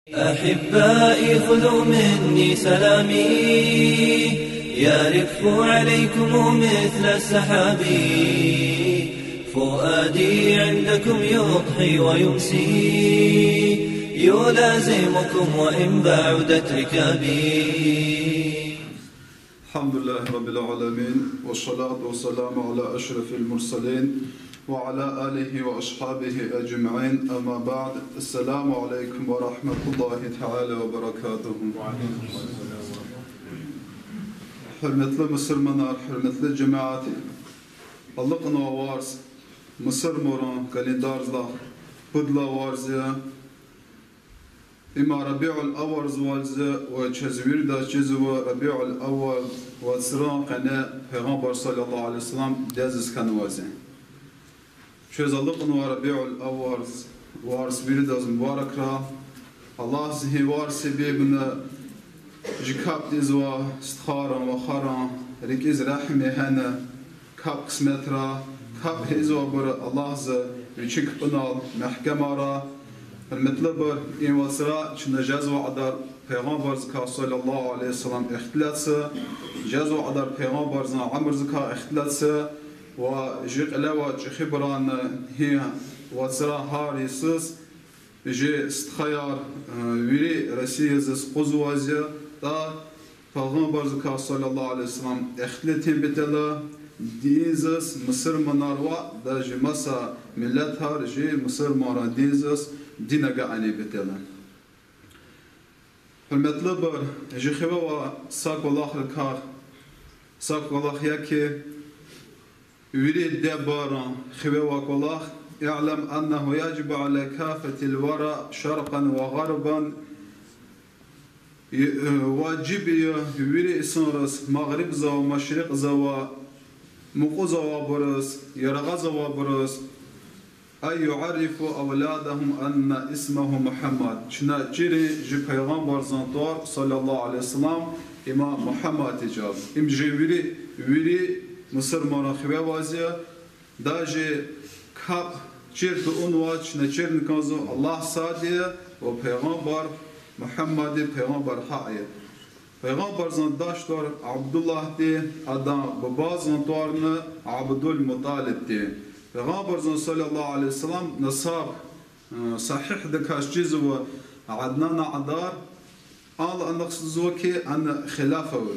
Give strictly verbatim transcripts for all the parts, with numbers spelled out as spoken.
أحبائي خذوا مني سلامي، يرف عليكم مثل السحاب. فؤادي عندكم يضحي ويمسي، يلازمكم وإن بعدت ركابي. الحمد لله رب العالمين، والصلاة والسلام على أشرف المرسلين، وعلى آله وأصحابه أجمعين. أما بعد، السلام عليكم ورحمة الله تعالى وبركاته. Гьуьрметли мусурманар, гьуьрметли жемят, алукьнава варз, мусурманрин календарзлай пуд лагьай варз я. Има Рабиул-аввалзавайди я ва чаз виридаз чизва Рабиул-аввал вацран къене Пайгъамбар صلى الله عليه وسلم дидедиз хьанвайди я. Чаз алукьнава Рабиул-аввал варз виридаз мубаракрай. Аллагьди гьи варз себебна жи капӀ тийизвай стхайрин, вахарин рикӀиз регьим ягъана, капӀ кьисметрай, капӀ гьайизвайбур Аллагьди вичи кпӀунал мягькемарай. Гьуьрметлубур, и вацра чна жезвай кьадар Пайгъамбарзакай صلى الله عليه وسلم ихтилатзава, жезвай кьадар Пайгъамбарзан уьмуьрзакай ихтилатзава ва жи кьиле авай чӀехибурани гьи вацра гьар йисуз жи стхаяр, э, вири Россиядиз къузвайди я, тӀа Пайгъамбарзакай صلى الله عليه وسلم ихтилатин патал диндиз мусурманар ва даже маса миллетар жи мусурманрин диндиз дин агакьайдин патал. Гьуьрметлубур, жи хиве авай са кӀвалахрикай, са кӀвалах я хьи, вири диде-бубайрин хиве авай кӀвалах: اعلم أنه يجب على كافة الورى شرقا وغربا, э, важиб я вири инсанриз, магърибзавай, машрикьзавай, мукьузавайбуруз, яргъазавайбуруз, أن يعرفوا أولادهم أن اسمه محمد. Чна чирин жи Пайгъамбарзан тӀвар صلى الله عليه وسلم има Мугьаммад я чӀал. Им жи вири, вири мусурманрин хиве авайди я. Даже капӀ чир тавунвай чна чирна кӀанзава: Аллагь сад я ва Пайгъамбар Мугьаммад я, Пайгъамбар гьакь я. Пайгъамбарзан дадин тӀвар Абдуллагьди, адан бубадин тӀварни Абдулмуталибди. Пайгъамбарзан صلى الله عليه وسلم насаб, э, сагьигьдаказ чизва Аднанан кьадар, ала анахъ лугьузва хьи, ана хилаф ава.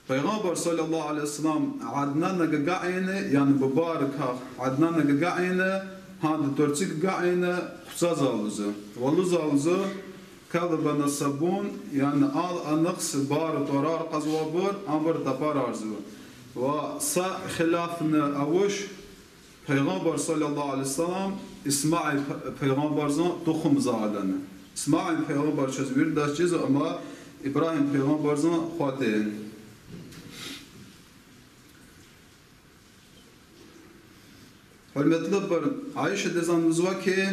Пайгъамбар صلى الله عليه وسلم Аднанан агакьайла, яни бубайрикай Аднанан агакьайла, гьада турци агакьайла, хъуцазва лугьузва. Ва лугьузва: كذب النسابون, яни ала анахъ бубайрин тӀварар кьазвайбур, абур тапарарзава. Ва са хилафни авач, Пайгъамбар صلى الله عليه وسلم Исмаил п-, пайгъамбарзан тухумзавайла. Исмаил пайгъамбар чаз виридаз чизва, амма Ибрагьим пайгъамбарзан хва тир. Гьуьрметлубур, Аиша дидедиз лугьузва хьи,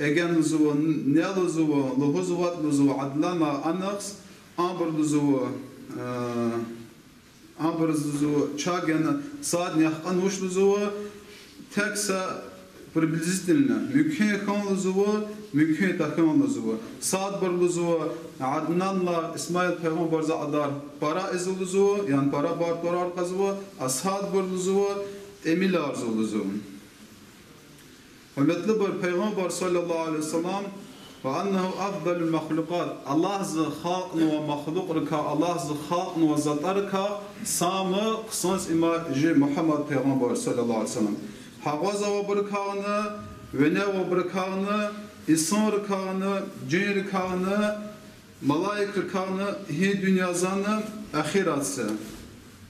эгер лугьузва, ни лугьузва, лугьузватӀа лугьузва Аднанан анахъ, абур лугьузва, э, абуруз лугьузва, чагъана садни ахкьан вуч лугьузва, тек са приблизительно, муькуьн хьун лугьузва, муькуьн тахьун лугьузва. Садбур лугьузва, Аднанлай Исмаил пайгъамбарзан кьадар пара ийизва лугьузва, яни пара бубайрин тӀварар кьазва, а садбур лугьузва, тӀимиларзава лугьузва. Гьуьрметлубур, Пайгъамбар صلى الله عليه وسلم, وأنه أفضل المخلوقات, Аллагьди халкьнавай махлукьрикай, Аллагьди халкьнавай затӀарикай сама хъсан има жи Мугьаммад пайгъамбар صلى الله عليه وسلم. Гьакъваз авайбурукайни, вине авайбурукайни, инсанрикайни, жинрикайни, малаикрикайни, гьи дуьньязани, ахиратдани.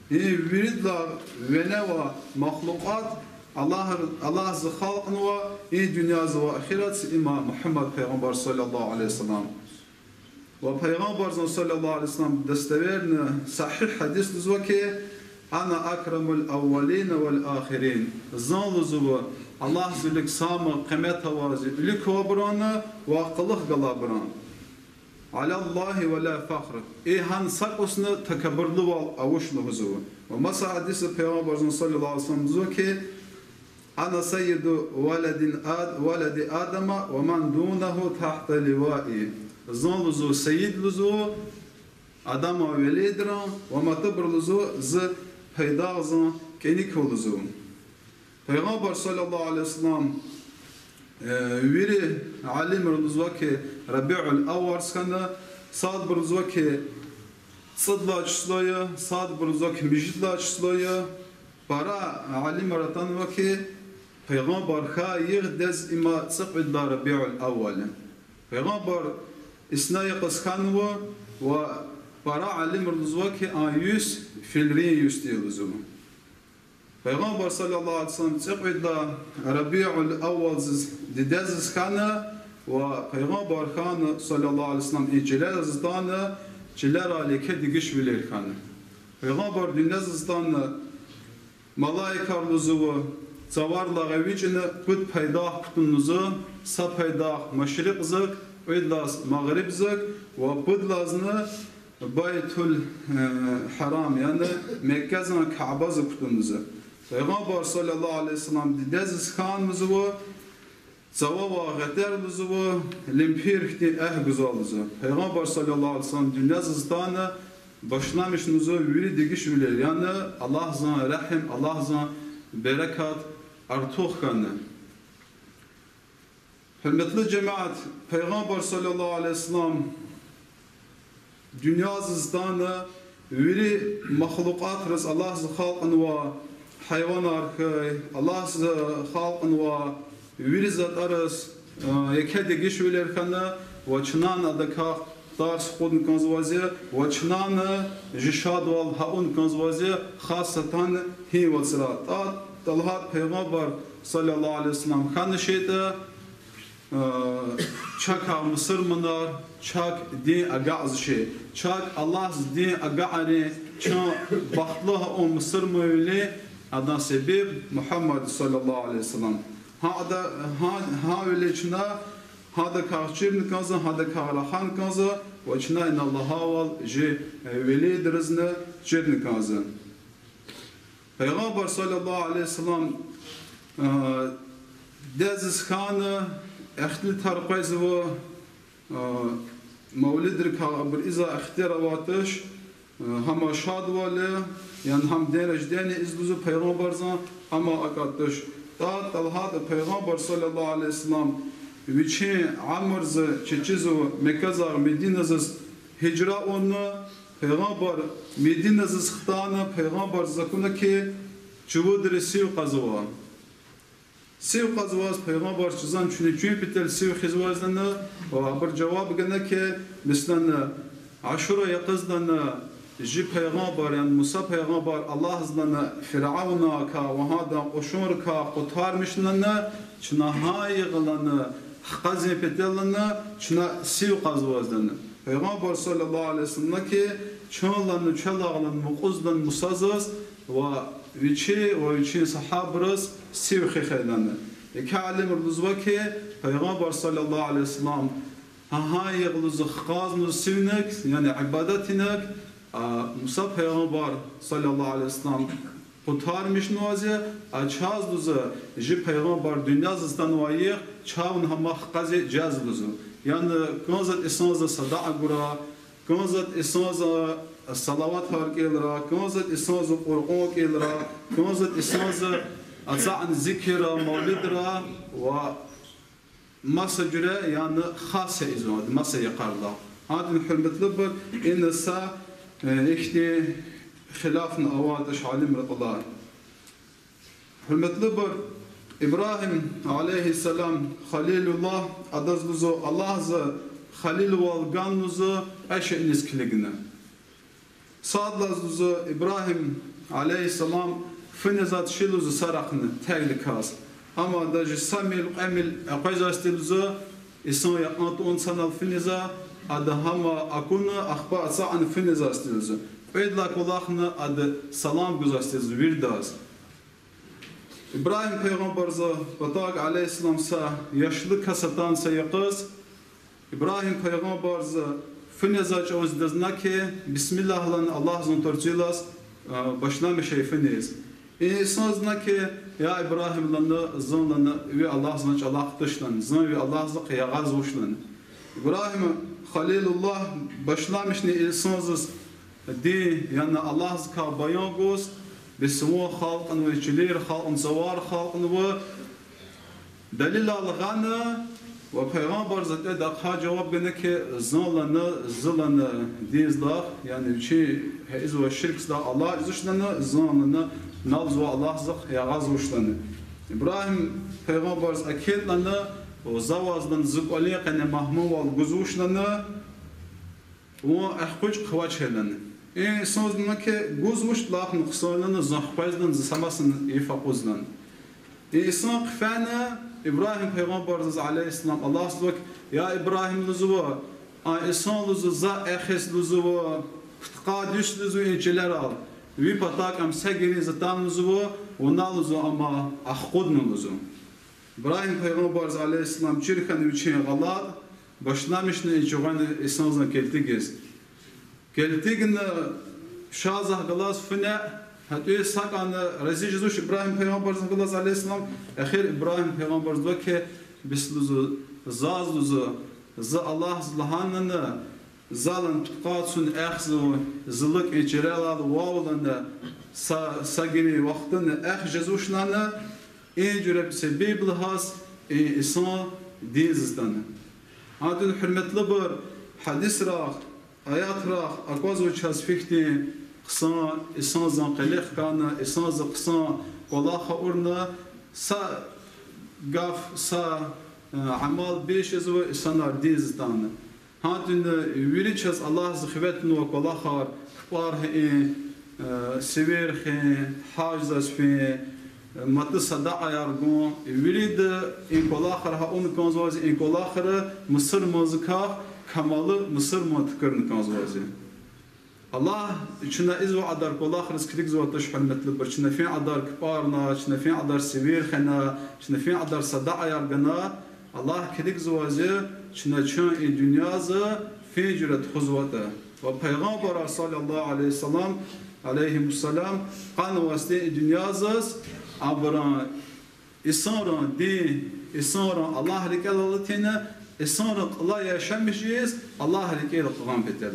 Гьи виридалай вине авай махлукьат Аллагь, Аллагьди халкьнава гьи дуьньязава, ахиратда има Мугьаммад пайгъамбар صلى الله عليه وسلم. Ва Пайгъамбарзан صلى الله عليه وسلم достоверный, сагьигь гьадис лугьузва хьи: أنا أكرم الأولين والآخرين. Зун лугьузва Аллагьдин вилик сама къимет авайди вилик авайбурунни ва кьулухъ галайбурунни. على الله ولا فخر. И гьана са кӀусни такабурлувал авач лугьузва. Ва маса гьадисда Пайгъамбарзан صلى الله عليه وسلم лугьузва хьи: أنا سيد ولد آد-، ولد آدم ومن دونه تحت لوائي. Зун лугьузва саид лугьузва Адаман веледрин ва матубур лугьузва зи пайдагъзан кӀаник ава лугьузва. Пайгъамбар صلى الله عليه وسلم, э, вири алимри лугьузва хьи, ربيع الأول хьана, садбур лугьузва хьи, цӀуд лагьай число я, садбур лугьузва хьи, муьжуьд лагьай число я. Пара алимар атанва хьи, пайгъамбар хьайи йигъдиз има цӀикьвед лагьай ربيع الأول я. Пайгъамбар исна йикъаз хьанва ва пара алимри лугьузва хьи, а йис филрин йис я лугьузва. Пайгъамбар صلى الله عليه وسلم цӀикьвед лагьай ربيع الأول-диз дидедиз хьана ва пайгъамбар хьана صلى الله عليه وسلم и чилериз атана, чилерал еке дегишвилер хьана. Пайгъамбар дуьньядиз атана, малаикар лугьузва, цаварилай эвичӀна пуд пайдах кутуна лугьузва, са пайдах машрикьзак, кьвед лагьаз магърибзак ва пуд лагьазни Байтул, э, Гьарам, яни Меккезан Кябезак кутуна лугьузва. Пайгъамбар صلى الله عليه وسلم дидедиз хьана лугьузва, цававай гъетер лугьузва, лимпир хьтин экв гузвай лугьузва. Пайгъамбар صلى الله عليه وسلم дуьньядиз атана, башламишна лугьузва вири дегишвилер, яни Аллагьзан регьим, Аллагьзан берекат артух хьана. Гьуьрметлу жемят, Пайгъамбар صلى الله عليه وسلم дуьньядиз атана, вири махлукьатриз, Аллагьза халкьнавай гьайванар хьуй, Аллагьза халкьнавай вири затӀариз, э, еке дегишвилер хьана ва чнани адакай тарс хкудна кӀанзавайди я ва чнани жи шадвал гьавуна кӀанзавайди я, хасатан гьи вацра. ТӀа-, ТӀалгьат пайгъамбар صلى الله عليه وسلم хьана шейтӀа, э, чакай мусурманар, чак дин агакьзавачир, чак Аллагьза дин агакьарин, чун бахтлу авун мусурманвилин адан себеб Мугьаммад صلى الله عليه وسلم. Гьада, гьа-, гьавиляй чна гьадакай чирна кӀанзава, гьадакай рахана кӀанзава ва чна ина лагьайвал жи, э, веледризни чирна кӀанзава. Пайгъамбар صلى الله عليه وسلم, э, дидедиз хьана, ихтилатар къвезва, э, мавлидрикай абур ийиз ихтияр авайди туш, э, гьам шадвал я, яни гьам день рождения ийиз лугьузва пайгъамбарзан, амма акӀ туш. ТӀа-, ТӀалгьат пайгъамбар صلى الله عليه وسلم вичин уьмуьрза чечизва Мекказай Мединазиз гьижра авуна, пайгъамбар Мединазиз хтана, пайгъамбарза акуна хьи, чувудри сив кьазва. Сив кьазваз пайгъамбар чизан чуьне чуьн петел сив хизвазлана, ва абур жаваб гана хьи, месела, Ашура йикъазлана жи пайгъамбар, яни Муса пайгъамбар Аллагьзлана Фиръавнакай ва гьадан кьушунрикай къутармишнана, чна гьа йигъалана хкъазин петеллана чна сив кьазвазлана. Пайгъамбар صلى الله عليه وسلم хьи, чунлана, чалагълана, мукьузлана Мусазаз ва вичи ва вичин сагьабриз сив хихьайлана. Еке алимри лугьузва хьи, пайгъамбар صلى الله عليه وسلم гьа, гьа йигъ лугьузва хкъазна сивни, яни ибадатни, а Муса пайгъамбар صلى الله عليه وسلم къутармишнаваз я, а чаз лугьузва жи пайгъамбар дуьньядиз атанвай йигъ, чавни гьам хкъази жезва лугьузва. Яни кӀанзаватӀа инсанза садакьа гурай, кӀанзаватӀа инсанза салаватар кӀелрай, кӀанзаватӀа инсанза Къуръан кӀелрай, кӀанзаватӀа инсанза ацукьна зикиррай, мавлидрай ва маса жуьре, яни хас ийизвайди маса йикъарилай. Гьадин, гьуьрметлубур, ина са, э, ихьтин хилафни авайди туш алимрин кьилел. Гьуьрметлубур, Ибрагьим عليه السلام, Халилуллагь, адаз лугьузва Аллагьза халилвал гана лугьузва кьве шейиниз килигна. Сад лагьайди лугьузва Ибрагьим عليه السلام фу нез ада ши лугьузва сарахъни тегриказ. Амма даже са мил, кьве мил экъвезвайди лугьузва, инсан якьан тӀун санал фу нез, ада гьам акуна, ахпа ацукьна фу нез ада лугьузва. Кьведлай кӀвалахни ада салам гузвайди лугьузва виридаз. Ибрагьим пайгъамбарза патав عليه السلام са яшлу кас атана са йикъаз. Ибрагьим пайгъамбарза фу нез чӀавуз адаз лагьана хьи, бисмиллагь лагьана, Аллагьзан тӀварцӀилаз, а, башламиша фу нез. И инсанза лагьана хьи, Я Ибрагьим, лана, зун, лана, ви Аллагьзан чӀалахъ туш, лана, зун ви Аллагьзахъ ягъазвуш, лана. Ибрагьим Халилуллагь башламишна инсанзаз дин, яни Аллагьзакай баян гуз, бес вун халкьнава, чилер халкьнава, цавар халкьнава, далилар гъана ва пайгъамбарза тӀвед ахъа жаваб гана хьи, зун, лана, зи, лана, диндилай, яни вичи гьа ийизвай ширкдилай алай жезуш, лана, зун, лана, налзавай Аллагьзахъ ягъазвуш, лана. Ибрагьим пайгъамбарза акид, лана, ва за ваз, лана, зи кӀвалин къене магьманвал гузвуш, лана, вун экъечӀ хъвач, лана. И инсанза, лана, хьи гузвуч, лап нукьсан, лана, зун хквез, лана, зи са масана йиф акъудзавани. И инсан хъфена Ибрагьим пайгъамбарзаз, عليه السلام, Аллагьза лугьузва хьи, я Ибрагьим, лугьузва, а инсан, лугьузва, за эхиз, лугьузва, пудкъад дуьз, лугьузва, и чилерал, ви патав ам са герен атанва, лугьузва, вуна, лугьузва, ам ахкъудна, лугьузва. Ибрагьим пайгъамбарза, عليه السلام, чир хьана вичин гъалатӀ, башламишна и чӀугуна инсанзан килтигиз. Килтигна шазагъ галаз фу неъ, гьатӀуьз сакӀани рази жезуш Ибрагьим пайгъамбарзагъ галаз, عليه السلام, эхир Ибрагьим пайгъамбарза лугьузва хьи, бес, лугьузва, заз, лугьузва, зи Аллагьза лагьанани, за, лана, пудкъад йисуз эхзава, зи лукӀ и чилерал вавлана, са, са герен вахтуна эхз жезвуч, лана, и жуьре себеб лагьайла и инсан диндиз атана. Гьадин, гьуьрметлубур, гьадисрай, аятрай аквазва чаз фихьтин хъсан, инсанзан къилих хьана, инсанза хъсан кӀвалах авуна, са гаф, са, э, амал бес жезва инсанар диндиз атана. Гьадин, вири чаз Аллагьза хиве тунвай кӀвалахар, кпӀар гьа и, э, сивер хуьн, гьаждиз фин, э, мад садакьаяр гун, вирида и кӀвалахар гьа авуна кӀанзавайди, и кӀвалахар мусурманзакай камаллу мусурман туькӀуьрна кӀанзавайди. Аллагь чна ийизвай кьадар кӀвалахриз килигзавайди туш, гьуьрметлубур, чна фин кьадар кпӀарна, чна фин кьадар сивер хвена, чна фин кьадар садакьаяр гана, Аллагь килигзавайди чна чун и дуьньяза фин жуьре тухузватӀа. Ва пайгъамбарар, صلى الله عليه وسلم, عليهم السلام, къанни васди и дуьньязаз абурун инсанрин дин, инсанрин Аллагь рикӀелай алатна, инсанрин кьилел яшамиш жез, Аллагь рикӀел къугъун патал.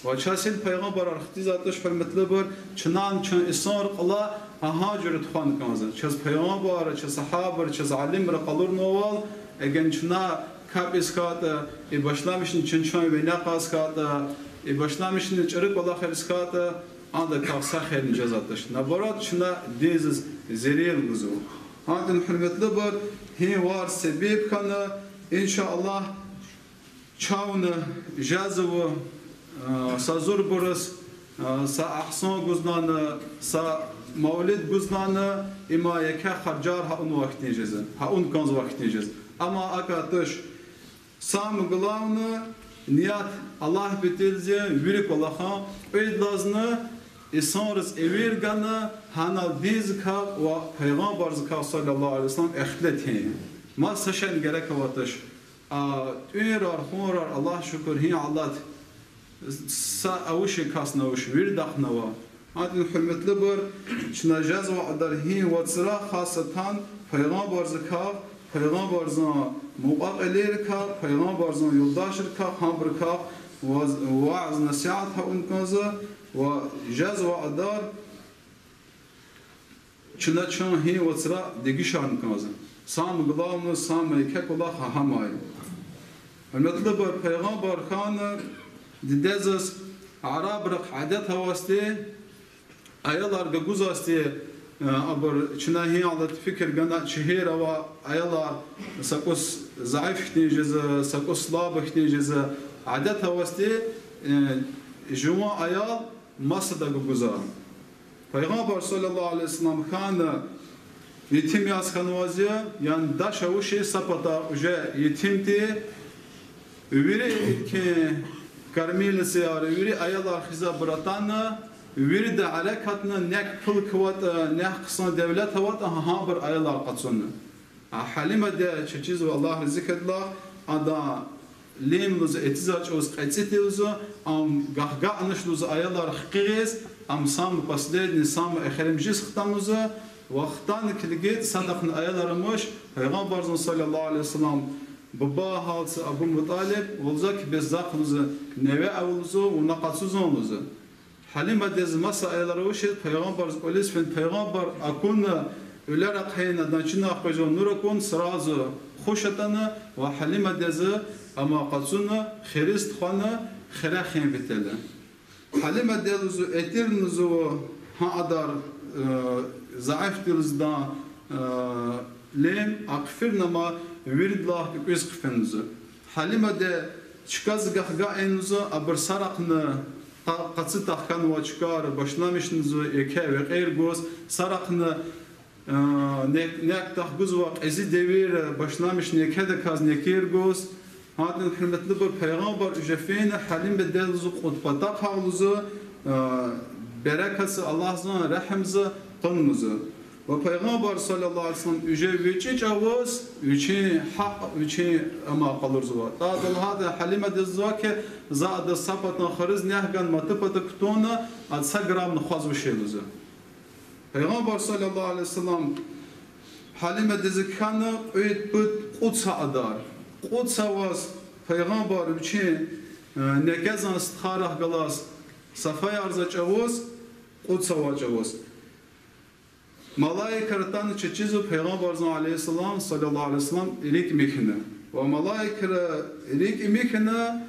Ва чаз гьи пайгъамбарар хтизватӀа туш, гьуьрметлубур, чнани чун инсанрин кьилел гьа жуьре тухун кӀанзава. Чаз пайгъамбарри, чаз сагьабайри, чаз алимри къалурнавайвал, эгер чна капӀ ийиз хьайитӀа, и башламишна чун-чун вине кьаз хьайитӀа, и башламишна чӀуру кӀвалахриз хьайитӀа, адакай са хийирни жезвайди туш. Наоборот, чна диндиз зарар гузва. Гьадин, гьуьрметлубур, гьи вар себеб хьана, إن شاء الله, чавни жезва, а, са зурбуруз, а, са агьсан гузвани, са мавлид гузвани, има еке харжар гьа авун вахтунда жезва, гьа авун кӀанзавай вахтунда жезва. Амма акӀ туш, самое главное, ният Аллагь паталди, вири кӀвалахар кьвед лагьана, инсанриз эвер гана, гьанал диндикай ва пайгъамбардикай, صلى الله عليه وسلم, ихтилат гьин. Маса шейни герек авайди туш. А, тӀуьнрар, хунрар, Аллагь шукур, гьи алат, са авуш я, касни авуш, виридахъни ава. Гьадин, гьуьрметлубур, чна жезвай кьадар гьи вацра хасатан пайгъамбардикай, пайгъамбардин мукьва-кьилийрикай, пайгъамбардин юлдашрикай, гьабурукай ваз-, ваъз-насигьат авун кӀанзава ва жезвай кьадар чна чун гьи вацра дегишарун кӀанзава. Самое главное, самое еке кӀвалах гьам я. Гьуьрметлубур, пайгъамбар хьана дидедиз арабрихъ адет авайди, аялар гузвайди, э, абур чна гьи алат фикир гана, чигьир авай аялар са кӀус заиф хьтин жезва, са кӀус слабый хьтин жезва, адет авайди, э, жуван аял масада гугузва. Пайгъамбар, صلى الله عليه وسلم, хьана етим яз хьанваз я, яни даш авачир са пата уже етим тир, вири кормилицаяр, вири аялар хизабур атана, вирида гьерекатна, нек пул кватӀа, нек хъсан девлет аватӀа, гьабур аялар къачуна. А Гьалимади, чаз чизва, Аллагь рази хьуй адалай, ада лим лугьузва, этизвай чӀавуз кьецӀи тир лугьузва, ам гахгатнач лугьузва аялар хкиз, ам самый последний, самый эхиримжиз хтана лугьузва, Вахтана килигиз, садахъни аялар амач, Пайгъамбарзан, саллаллагьу алейгьи ва саллам, буба гьалци Абу Муталиб, валзаки бес захъ лугьуза, неве ава лугьуза, вуна къачузан лугьуза. Гьалима дедиз маса аялар авачиз, Пайгъамбарзаз кӀвализ фин, Пайгъамбар акуна, уьлер ахъайна, адан чина къвезва нур акун, сразу хуш атана, ва Гьалима дедиз ама къачуна, хириз тухвана, хире хин витела. Гьалима деда лугьузва, этир лугьузва, гьа адар, э, заиф тир лугьузва, э, лем, ахъфирна ама виридалай кӀуькӀуьз хъфин лугьузва. Гьалима деда чкадиз гахгайин лугьузва, абур сарахъни къа-, къаци тахканвай чкайра башламишна лугьузва, еке векьер гуз, сарахъни Э, нек-, нек тахгузва, кьези девирра башламишна екедаказ некер гуз. Гьадан, гьуьрметлубур, Пайгъамбар уже фена, Гьалима деда лугьузва, кьуд патахъ гьа лугьузва, э, берекатза, Аллагьзан регьимза къван лугьузва. Ва Пайгъамбар, саллаллагьу алейгьи ва саллам, уже вичӀи чӀавуз вичин гьакъ, вичин ама къалурзава. ТӀа ада лагьайди, Гьалима деда лугьузва хьи, за адаз са патан хуьруьз нек гана, маса пата кутуна, ада са граммни хъвазвачир лугьузва. Пайгъамбар, саллаллагьу алейгьи ва саллам, Гьалима дедиз кхьена кьвед-пуд, кьуд саатар. Кьуд саат аваз Пайгъамбар вичин, э, некезан стхайрихъ галаз сафаярза чӀавуз, кьуд саат аваз чӀавуз. Малаикар атана чечизва Пайгъамбарзан, алейгьи ссалам, саллаллагьу алейгьи ва саллам, рикӀ михьна. Ва малаикар рикӀ михьна,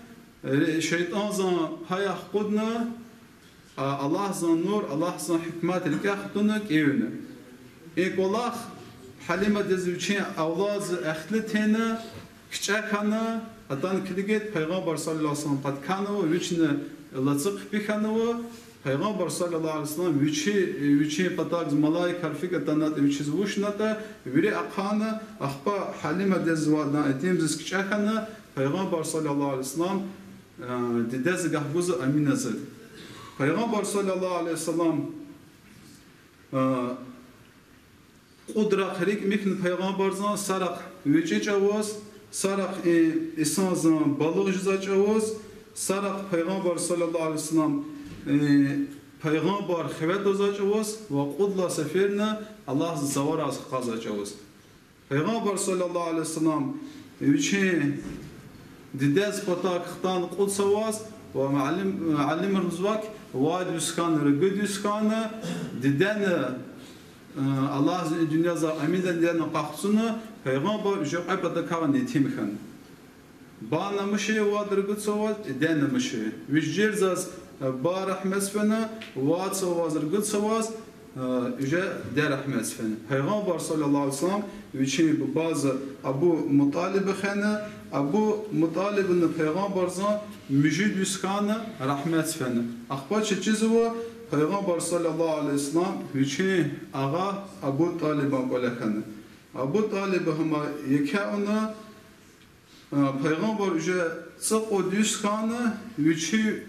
ри-, шейтӀанзан пай ахкъудна, а, Аллагьзан нур, Аллагьзан гьикмет рикӀе хтуна кӀевна. И кӀвалах Гьалима дедиз вичин авладза эхтилатна, кичӀе хьана, атана килигиз Пайгъамбар, саллаллагьу алейгьи ва саллам, къатканва, вични лацу хъипи хьанва, Пайгъамбар, саллаллагьу алейгьи ва саллам, вичи, вичин патахъ малаикар фикӀ атанатӀа, вичиз вуч ятӀа, вири ахъайна, ахпа Гьалима дедиз ва адан итимдиз кичӀе хьана, Пайгъамбар, саллаллагьу алейгьи ва саллам, э, дидедиз гахгузва Аминадиз. Пайгъамбар, саллаллагьу алейгьи ва саллам, э, кьудрахъ рикӀ михьна Пайгъамбарзан, сарахъ вичӀи чӀавуз, сарахъ, э, инсанзан балугъ жеза чӀавуз, сарахъ Пайгъамбар, саллаллагьу алейгьи ва саллам, э, Пайгъамбар хиве тваза чӀавуз ва кьудлай сеферни Аллагьза цавараз хкажза чӀавуз. Пайгъамбар, саллаллагьу алейгьи ва саллам, вичин дидедиз патахъ хтана кьуд саат аваз ва муаллим, муаллимар лугьузва хьи, вад йис хьана, ругуд йис хьана, дидени, э, Аллагьза и дуьньязай Аминадини къахцуна, Пайгъамбар уже кьве патахъай етим хьана. Бубани амуша вад, ругуд саат аваз, дидени амуша. Вич жуьре заз, э, буба рагьметдиз фена, вад саат аваз, ругуд саат аваз, э, уже диде рагьметдиз фена. Пайгъамбар, саллаллагьу алейгьи ва саллам, вичин бубадиз Абу Муталиб хвена, Абу Муталибни Пайгъамбарзан муьжуьд йис хьана, рагьметдиз фена. Ахпа чечизва Пайгъамбар, саллаллагьу алейгьи ва саллам, вичин агъа Абу Талибан кӀвале хьана. Абу Талиб гьам еке авуна, а, Пайгъамбар уже цӀукьуд йис хьана, вичи,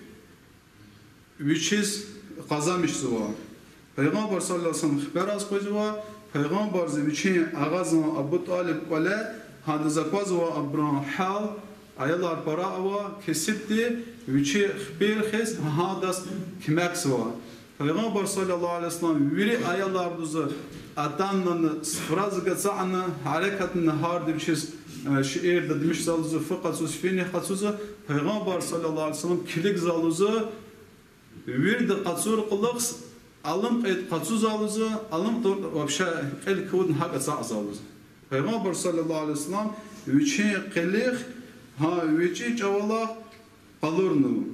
вичиз къазанмишзава. Пайгъамбар, саллаллагьу алейгьи ва саллам, хипераз къвезва, Пайгъамбарза вичин агъазан Абу Талиб кӀвале, гьадаз аквазва абурун гьал, аялар пара ава, кесибди вичи хипер хьиз, гьадаз куьмекзава. Пайгъамбар, саллаллагьу алейгьи ва саллам, вири аялар лугьузва атана, суфрадиз ацукьна, гьерекатна, гьарда вичиз, э, шейэр дадмишзава лугьузва, фу къачуз, финихъ къачуз, Пайгъамбар, саллаллагьу алейгьи ва саллам, килигзава лугьузва, вирида къачур кьулухъ, алимдин къачузва лугьузва, алимдин вообще кьил квадна гьакӀ ацукьзава лугьузва. Пайгъамбар, саллаллагьу алейгьи ва саллам, вичин къилих, гьа вичӀи чӀавалай къалурнава.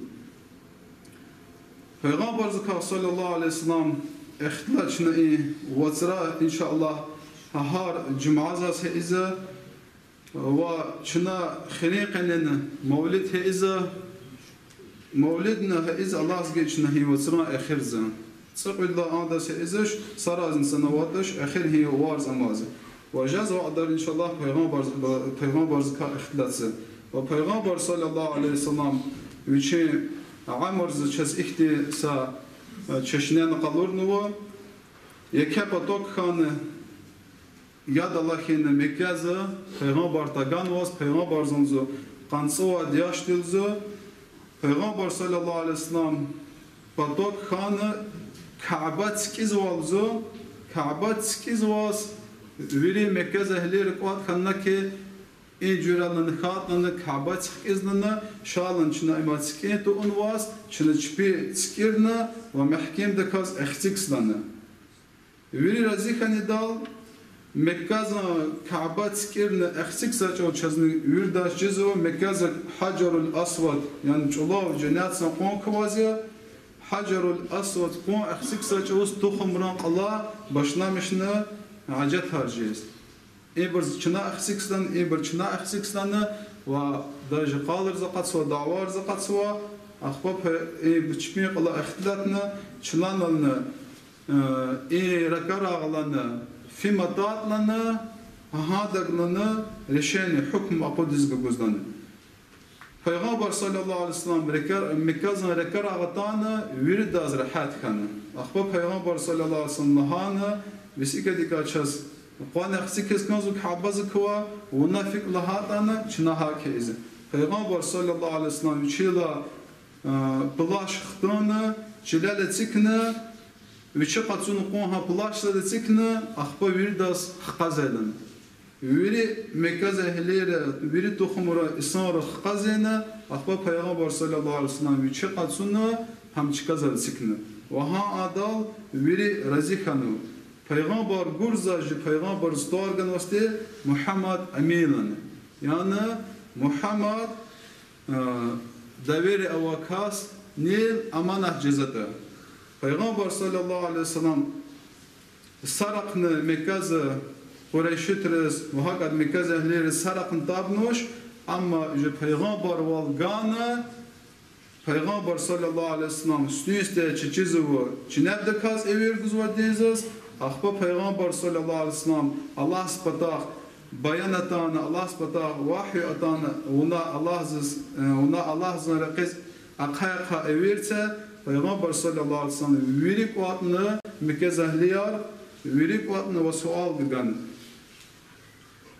Пайгъамбарзакай, саллаллагьу алейгьи ва саллам, ихтилат чна и вацра, иншаллагь, гьар жуьмядиз гьа ийизва, ва чна хирин къенени мавлид гьа ийизва, мавлидни гьа ийизва Аллагьза гьа чна гьи вацран эхирза. ЦӀикьвед лагьай адаз гьа ийизвач, саразни санаватӀаш, эхир гьи варз амаз. Ва жезва адар, иншаллагь, Пайгъамбарз-, Пайгъамбарзакай ихтилатза. Ва Пайгъамбар, саллаллагьу алейгьи ва саллам, вичин уьмуьрза чаз ихьтин са, э, чешнени къалурнава, еке поток хьана, яд алахьна Мекказа, Пайгъамбар таганваз, Пайгъамбарзан лугьузва къанни цӀувад яш тир лугьузва, Пайгъамбар, саллаллагьу алейгьи ва саллам, поток хьана, Каба цикӀизва лугьузва, Каба цикӀизваз вири Мекказ эгьлийри кӀватӀ хьана хьи, и жуьрелай хьайитӀани Каба цикӀизлана, шалан чна има цикӀин тунваз, чна чпи цикӀирна ва мягькемдаказ эхцигзлана. Вири рази хьанидал, Мекказан Каба цикӀирна эхцигзавай чӀавуз чазни виридаз чизва Мекказа Гьажарул Асвад, яни чӀулав женнетдин къван кваз я, Гьажарул Асвад къван эхцигзавай чӀавуз тухумрин кьула башламишна гьажатар жез. Ибур чна эхцигзлана, ибур чна эхцигзлана ва даже къалуриз акъатзава, давариз акъатзава, ахпа пе-, и чпин кьула ихтилатна, чналани, э, и ракӀарагълани фим атайтӀани, гьадахъни решение, гьукум акъудиз гугузлана. Пайгъамбар صلى الله عليه وسلم рекар-, Мекказан ракӀарагъ атана, виридаз регьят хьана. Ахпа Пайгъамбар صلى الله عليه وسلم лагьана: вес икӀ икӀ чаз къван эхцигиз кӀанзава Кабадикай, вуна гьикӀ лагьайтӀани, чна гьакӀ ийизва. Пайгъамбар صلى الله عليه وسلم вичила, а, плащ хтана, чилел эцигна, вичи къачуна къван гьа плащдал эцигна, ахпа виридаз хкажайла. Вири Мекказан эгьлийри, вири тухумра инсанри хкажайла, ахпа Пайгъамбар صلى الله عليه وسلم вичи къачуна, гьам чкадал эцигна. Ва гьа адал вири рази хьанва. Пайгъамбар гурзавайди, Пайгъамбарзаз тӀвар ганвайди Мугьаммад Амин лагьана. Яни Мугьаммад, э, доверие авай кас, нин аманат жезватӀа. Пайгъамбар صلى الله عليه وسلم сарахъни Мекказа къурейшитриз ва гьакӀ Мекказан эгьлийриз сарахъни табнавач, амма уже пайгъамбарвал гана, Пайгъамбар صلى الله عليه وسلم сифтени-сифте чизва чинебдаказ эвер гузвайди яз, ахпа Пайгъамбар صلى الله عليه وسلم Аллагьдин патай баян атана, Аллагьдин патай вагьй атана, вуна Аллагьдиз, э, вуна Аллагьдин рекьиз ахъайна эвер це, Пайгъамбар صلى الله عليه وسلم вири кӀватӀна, Мекказан эгьлияр, вири кӀватӀна ва суал гана: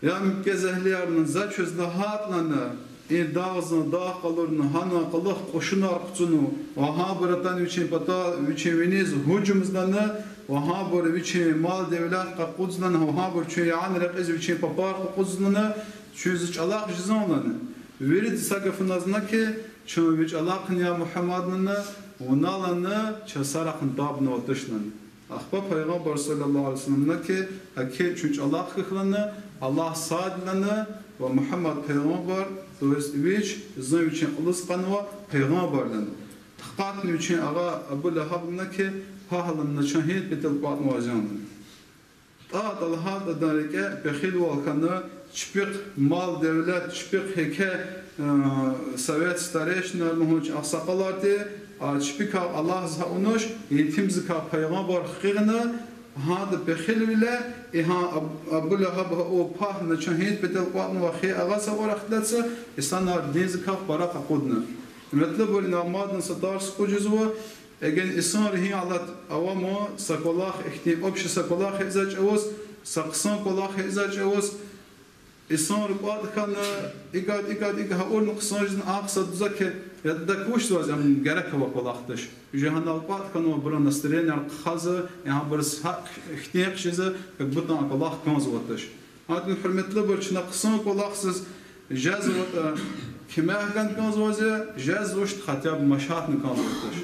я Мекказан эгьлияр, за квез лагьайтӀани, и дагъдин, дагъ къалурдин гьана кьулухъ кьушунар хъуцунва ва гьабур атана вичин патай, вичин виниз гьужумзаватӀани, ва гьабур вичин мал-девлет къакъудзаватӀани, ва гьабур чун яна рекьиз вичин папар къакъудзаватӀани, чун зи чӀалахъ жезвани лагьана. Вирида са гафуналди лагьана хьи, чун ви чӀалахъни, я Мугьаммад лагьана, вуна лагьана чаз сарахъни табнавач лагьана. Ахпа Пайгъамбар صلى الله عليه وسلم лагьана хьи, гьакӀ чун чӀалахъ хьухь лагьана, Аллагь сад я лагьана, ва Мугьаммад пайгъамбар, то есть вич зун вичин кьулухъ кьунвай пайгъамбар я лагьана. Такъатна вичин агъа Абу Лагьаб лагьана хьи, пагь лагьана, чун гьи патал кӀватӀнавай лагьана. ТӀа талгьайтӀа адан рикӀе пехилвал хьана, чпихъ мал-девлет, чпихъ гьеке, э, совет старейшинар, лугьун чи агъсакъаларди, а чпикай Аллагьдиз гьа авунач, етимдикай пайгъамбар хкягъна, гьада пехилвиле, и гьа Аб-, Абу Лагьаб гьа ава, пагь лагьана, чун гьи патал кӀватӀнавай хьи, агъа са варах лацу, инсанар диндикай пара къакъудна. Гьуьрметлубур, ина мадни са тарс къужизва, эгер инсанри гьи алат авама, са кӀвалах ихьтин общий са кӀвалах ийизвай чӀавуз, са хъсан кӀвалах ийизвай чӀавуз, инсанри кӀватӀ хьана, икӀ, икӀ, икӀ гьа авурна хъсан жезва, ахъ са дузахъ, я дак вуч заваз, ам герек авай кӀвалах туш. Уже гьанал кӀватӀ хьанва, абурун настроение хъхьазва, я абуруз гьакӀ ихьтин хъжезва, как будто а кӀвалах кӀанзавай туш. Гьадан, гьуьрметлубур, чна хъсан кӀвалахзиз жезватӀа, куьмек гана кӀанзавайди я, жезвачтӀа хотя бы машатна кӀанзавай туш.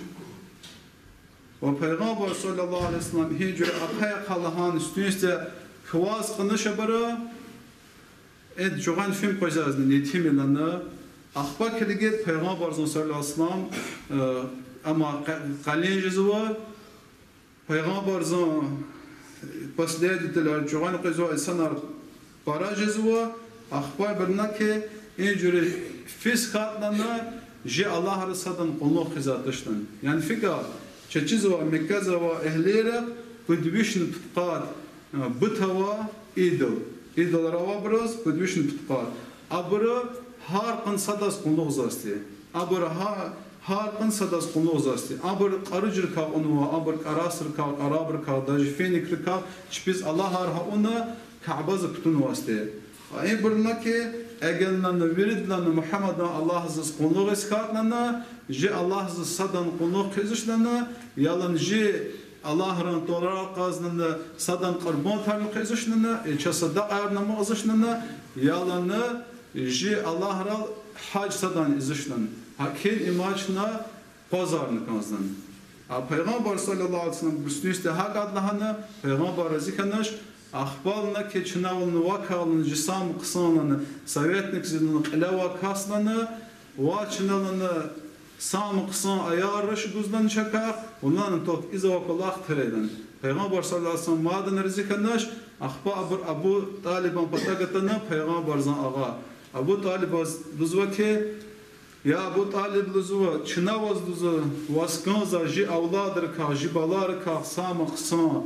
Ва Пайгъамбар صلى الله عليه وسلم гьи жуьре ахъайна лагьана, сифтени-сифте кваз кьунач абуру, э, жугъан фим къвезвайди я, етим я лагьана. Ахпа килигиз Пайгъамбарзан صلى الله عليه وسلم, э, ама къе-, къалин жезва, Пайгъамбарзан последователар, жугъан къвезвай инсанар пара жезва, ахпа абуру лагьана хьи, и жуьре физ хьайитӀани, жи аллагьриз садан къуллугъ хъийизвай туш лагьана. Яни фикир, чаз чизва Мекказавай эгьлийрихъ пуд вишни пудкъад, э, бут авай идол. Идолар авай абуруз пуд вишни пудкъад. Абуру гьар къуна садаз къуллугъзавайди. Абуру гьа-, гьар къуна садаз къуллугъзавайди. Абуру кьаружрикай авунвай, абуру кӀарасрикай, кӀарабрикай, даже финикрикай чпиз аллагьар гьа авуна, Каабадиз кутунвайди. Ибур лагьана хьи, эгер лагьана вирида лагьана Мугьаммадан Аллагьдиз къуллугъиз хьайитӀа лагьана, жи Аллагьдиз садан къуллугъ хъийизвач лагьана, я лагьана жи Аллагьран тӀварар кьазвани, садан къурбандарни хъийизвачни, я чаз садакьарни амукьзавачни, ялани жи Аллагьрал гьаж садани ийизвачни. Гьакин имачна къвазарни кӀанзавани. А Пайгъамбар صلى الله عليه وسلم бусинисди гьакӀ лагьана, Пайгъамбар рази хьанач, ахпа лагьана хьи, чна вална вакай лагьана жи сама хъсан лагьана советникзилан кьиле авай кас лагьана, ва чна лагьана сама хъсан аяр руш гуз лагьана чакай, вуна лагьана ток ийизвай кӀвалах тирай лагьана. Пайгъамбар صلى الله عليه وسلم мадни рази хьанач, ахпа абур Абу ТӀалибан патав атана Пайгъамбарзан агъа. Абу ТӀалибаз лугьузва хьи, я Абу ТӀалиб, лугьузва, чна ваз, лугьузва, ваз кӀанзавай жи авладрикай, жи баларикай сама хъсан,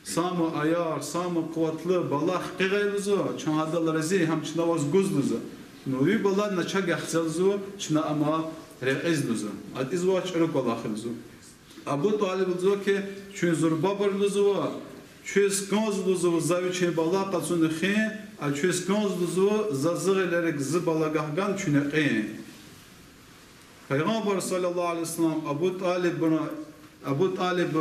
сама аяр, сама къуватлу бала хкягъай, лугьузва, чун гьадал рази я, гьам чна ваз гуз, лугьузва. Ну, ви бала начагъ яхцел, лугьузва, чна ама рекьиз, лугьузва. АтӀизва чӀуру кӀвалах, лугьузва. Абу ТӀалиб лугьузва хьи, чун зурбабур, лугьузва, чвез кӀанз, лугьузва, за вичин бала къачуна хуьн, а чвез кӀанз, лугьузва, заз зи гъилерик зи бала гахгана чуьне кьин. Пайгъамбар صلى الله عليه وسلم Абу ТӀалиб, Абу ТӀалиб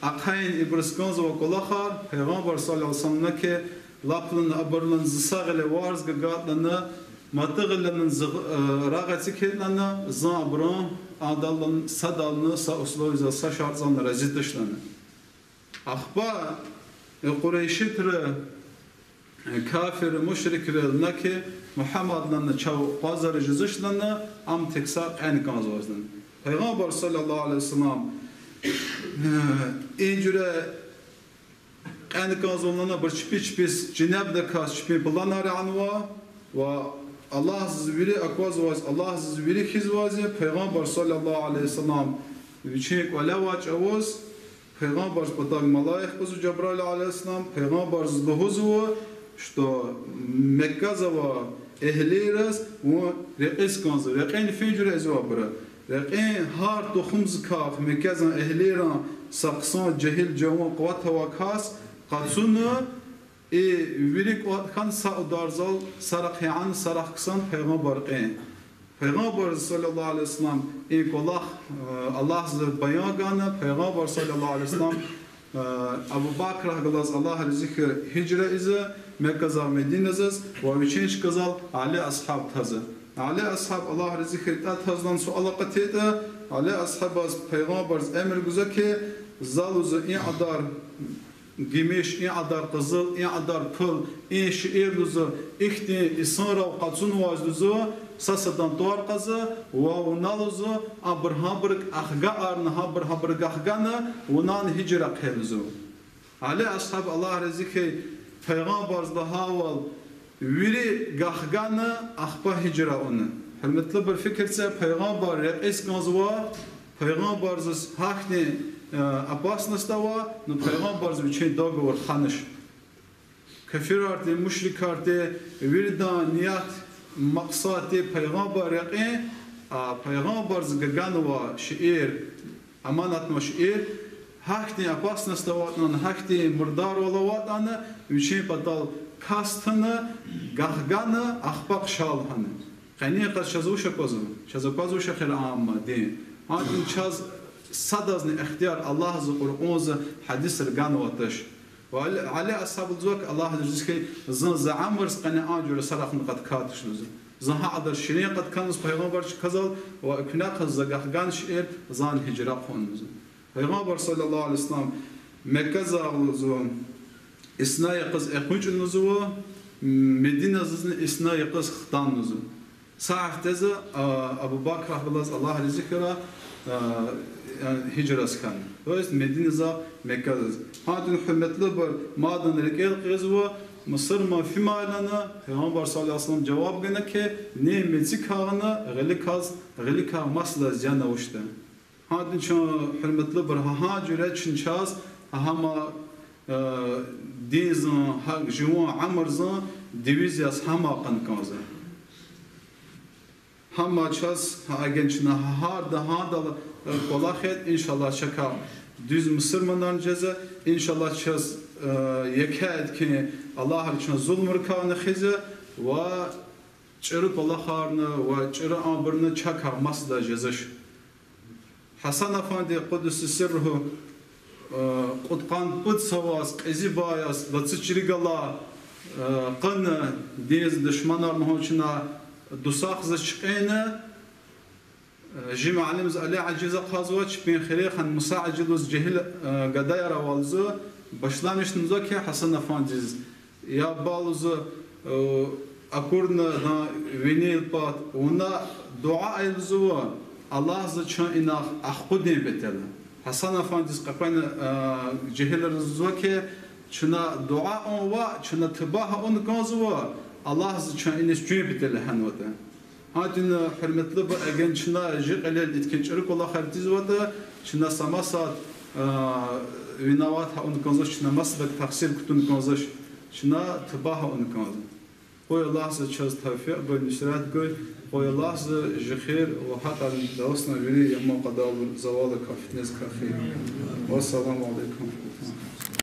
ахъайин ибуруз кӀанзавай кӀвалахар, Пайгъамбар صلى الله عليه وسلم лагьана хьи, лап лагьана абур лагьана зи са гъиле варз гагайтӀа лагьана, маса гъиле лагьана зи, э, рагъ эцигайтӀа лагьана, зун абурун адаллан садални, са условиезални, са шартӀзални рази туш лагьана. Ахпа, э, къурейшитри, э, кафир, мушрикри лагьана хьи, Мугьаммад лагьана чав къвазариз жезвач лагьана, ам тек са кьен кӀанзаваз лагьана. Пайгъамбар صلى الله عليه وسلم, э, и жуьре кьен кӀанзава лагьана, абур чпи чпиз, жинебдаказ чпин планар янава, ва Аллагьдиз вири аквазваз, Аллагьдиз вири хьизвази, Пайгъамбар صلى الله عليه وسلم вичин кӀвале авай чӀавуз, Пайгъамбардин патав малаик кьазва, Жабраил عليه السلام, Пайгъамбардиз лугьузва, что Мекказавай эгьлийриз вун рекьиз кӀанзава, рекьин фин жуьре ийизва абура. Рекьин гьар тухумдикай Мекказан эгьлийрин са хъсан жегьил жаван къуват авай кас къачуна, и вири кӀватӀ хьана са ударзал, сарахъ яна, сарахъ ксан Пайгъамбар кьин. Пайгъамбар صلى الله عليه وسلم и кӀвалах, э, Аллагьди баян гана, Пайгъамбар صلى الله عليه وسلم, э, Абу Бакрахъ галаз, Аллагь рази хьуй, гьижра ийизва Мекказай Мединадиз, ва вичин чкадал Али асгьаб тазва. Али асгьаб, Аллагь рази хьуй, тӀа тазва лагьана суал акъатайтӀа, Али асгьабаз Пайгъамбарди эмир гузва хьи, зал, лугьузва, и кьадар гимиш, и кьадар къизил, и кьадар пул, и шейэр, лугьузва, ихьтин инсанрал къачунваз, лугьузва, са садан тӀвар кьазва, ва вуна, лугьузва, абур гьабурукай ахгайла, гьабур гьабурукай ахгана, вунани гьижра хъия, лугьузва. Али асгьаб, Аллагь рази хьуй, Пайгъамбарди лагьайвал, вири гахгана, ахпа гьижра авуна. Гьуьрметлубур, фикир це, Пайгъамбар рекьиз кӀанзава, Пайгъамбардиз гьахьтин, э, опасность ава, ну, Пайгъамбарди вичин договор ханач. Кафирарди, мушрикарди, виридан ният, макьсад тир Пайгъамбар рекьин, а Пайгъамбарди гаганва шейэр, аманатнава шейэр, гьахьтин опасность аватӀани, гьахьтин мурдарвал аватӀани, вичин патал кас туна, гахгана, ахпа хъша лагьана. Къенин къад чаз вуч аквазва? Чаз аквазвач эхир амма дин. Гьадин чаз садазни ихтияр Аллагьди Къуръанда, гьадисра ганватач. Ва Али, Али асгьаб лугьузва хьи, Аллагь рази хьуй, зун за уьмуьрда къене а жуьре сарахъна къаткайтӀа туш, лугьузва. Зун гьа кьадар ширин къаткана, лугьузва, Пайгъамбарди чкадал, ва экуьнахъ за гахган шейэр, зани гьижра хъувуна, лугьузва. Пайгъамбар صلى الله عليه وسلم Мекказай, лугьузва, исна йикъаз экъечӀна, лугьузва, Мединадизни исна йикъаз хтана, лугьузва. Са гьафтеза, а, Абу Бакрахъ галаз, Аллагь рази хьурай, а, яни гьижраз хьана. То есть Мединадизай Меккадиз. Гьадин, гьуьрметлубур, мадни рикӀел хкизва, мусурман фимайла лагьана, Пайгъамбар صلى الله عليه وسلم жаваб гана хьи, ни мецикай гъана гъиликаз, гъиликай масадаз зиян авачтӀа. Гьадин чун, гьуьрметлубур, гьа, гьа жуьре чун чаз, гьа, гьама, э, динзан, гьакӀ жуван уьмуьрзан девиз яз гьама кьан кӀанзава. Гьама чаз, гьа, эген чна гьарда гьадал, э, кӀвалахайтӀа, иншаллагь, чакай дуьз мусурманар жезва, иншаллагь, чаз, э, еке эткен, Аллагьди чун зулумрикайни хуьзва, ва чӀуру кӀвалахарни ва чӀуру абурни чакай масадаз жезвач. Гьасан-эфенди, قدس سره, Э, кьудкъанни пуд йисаваз, кьезибаяз, лацу чиригалай, э, къвана, диндин душманар лугьун чна, дусахза чуькьвена, э, жи муаллимди Али-гьажиз акъвазва, чпин хире хан Муса-гьажи лугьуз жегьил, э, гадаяр ава лугьузва, башламишна лугьузва хьи Гьасан-афандиз. Я бала лугьузва, э, акурла винел пад, вуна дуьа ая лугьузва, Аллагьди чун инихъ ахкъудин патал. Гьасан-афандиз къекъвена, э, жегьилриз лугьузва хьи, чна дуьа авун ва чна туба авун кӀанзава, Аллагьди чун иниз чуьн патал гьанватӀа. Гьа итимна, гьуьрметлубур, эгер чна жи кьилел итим чӀуру кӀвалахар ийизватӀа, чна са масад, а, виноват авун кӀанзавач, чна масадак тахсир кутун кӀанзавач, чна туба авун кӀанзава. Къуй Аллагьди чаз тавфикь гуй, нусрат гуй, къуй Аллагьди жи хийир ва гьакӀни Дагъустан вири яман къадагъайбур завал авур фитнедикай хьуй. Вассаламу алейкум.